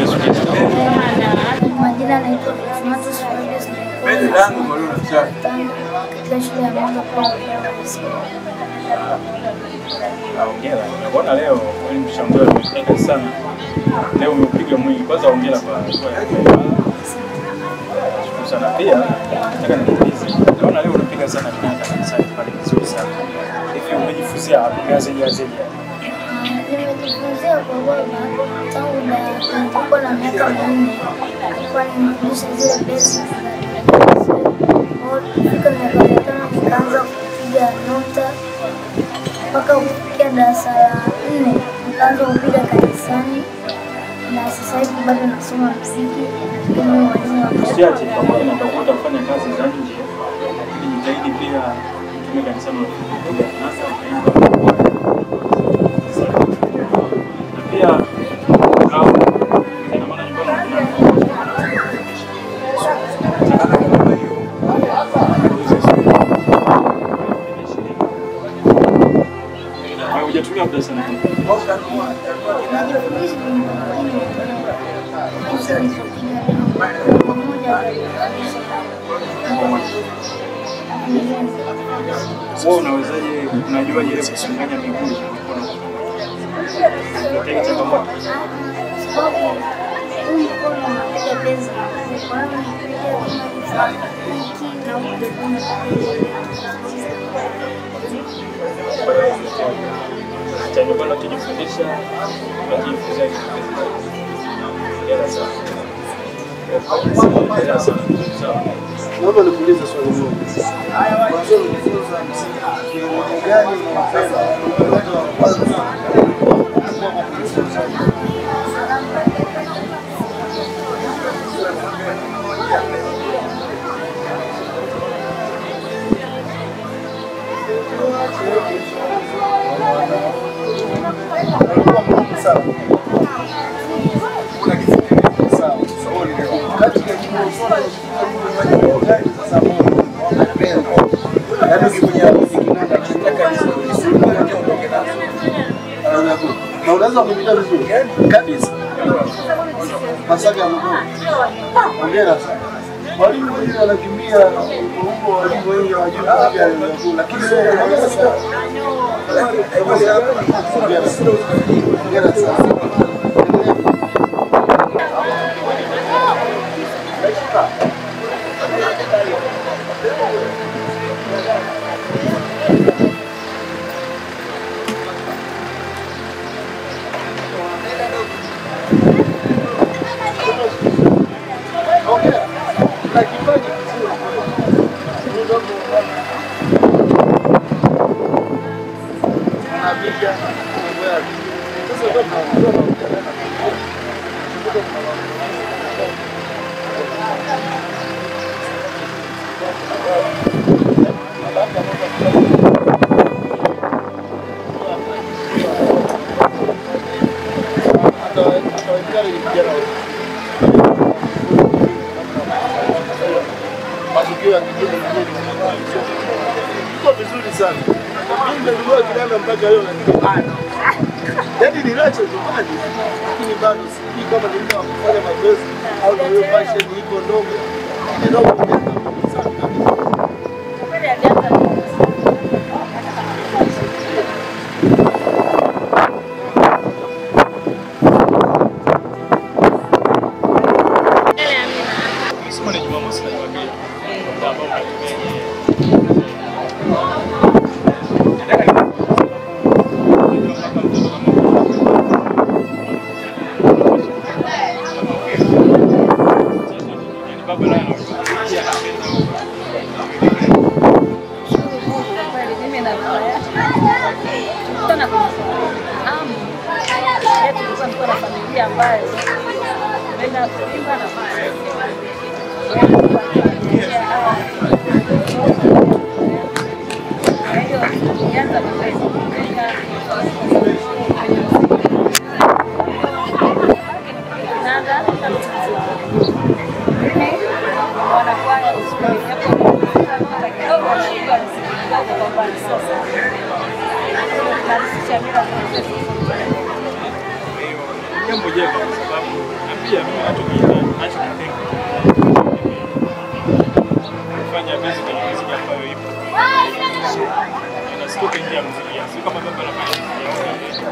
Yesu Kristo. Majina naitwa Fortunatus Fernandes, katika shule ya Mwanga Primary School. Hongera. Unaona leo mwalimu Mshambulia amependa sana. Leo umepiga mwingi. Kwanza hongera kwa hatua ya kuimba. Nashukuru sana pia. Nataka nikuulize. Naona leo unapiga sana kinanda kanisani pale vizuri sana. Hivi umejifunzia wapi? Umeanzaje? Nimejifunzia kwa baba tangu nilipokuwa na miaka 4. Alikuwa ananifundisha zile basics za kufika miaka 5 nikaanza kupiga nota mpaka kufikia darasa la 4 nikaanza kupiga kanisani, na sasa hivi bado nasoma muziki kama mwalimu wa Usiache, pamoja na utakuwa utafanya kazi za nje, lakini jitahidi pia utumie kanisani kupiga kinanda, ukaimba. Na pia au ina maana nyumbani kuna hujatumia muda sana. Najifundisha jinsi nilivyopiga leo pamoja Wewe unawezaje, unajuaje ile kuchanganya miguu na mikono kwa pamoja? Unataka changamoto? Sababu huu mkono unapiga bezi, kwa hiyo nikipiga hiki na huu mkono Cha nyumbani unachojifundisha, unajifunzia kitu kizuri. Hongera sana. Hongera sana. Sawa. Naomba nikuulize swali moja. Kwanza ulijifunza muziki, kiwango gani unapenda? Unapenda wa kwanza kwa kujifunza? Alikuwa mgumu sana. Kuna kitu sawa. Katika kitu gani sasa unapenda? Yaani ukikuja kinanda kinataka uondoke nazo. Na unaweza kupiga vizuri kabisa. Masaga ya mguu. Hongera sana. Walimu wengi wanakimbia huko, walimu wengi hawajui kupiga mguu, lakini wewe hongera sana. Hongera sana. Hongera. Na kipaji kizuri kweli. Anapiga mambo yake. Sasa ndio tunaona matukio ya kijiji iko vizuri sana. Mimi nimenunua kinanda mpaka leo lakini bado. Yaani niliacha nyumbani lakini bado sijui kama ni muda wa kufanya mazoezi au ndio passion iko ndogo. Kidogo sana kabisa. Kweli alianza Sema ni Jumamosi na Jumapili. Muda ambao mnatumia nyinyi. Nataka nikuulize sababu unajua mpaka mtoto kama yaani baba naye anakushughulikia, anapenda Kweli mimi na tulikutana kwenye amu yetu, tulikuwa tuko na familia ambayo napenda kuimba na kucheza. Kwa hiyo tulianza mazoezi kujenga kwenye muziki. Kinanda na muziki. Mimi mwanakwaya usiku japo nilipata kidogo najua muziki kidogo kwa mbali sio sana. Tunaanzisha mila zetu. Jambo jema kwa sababu na pia kwenye muziki ambayo ipo. Inasitoka nje ya muziki. Sio kama baba anafanya muziki.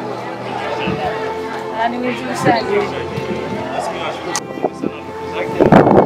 Ni uinjilishaji. Basi mimi nashukuru sana ndugu zake.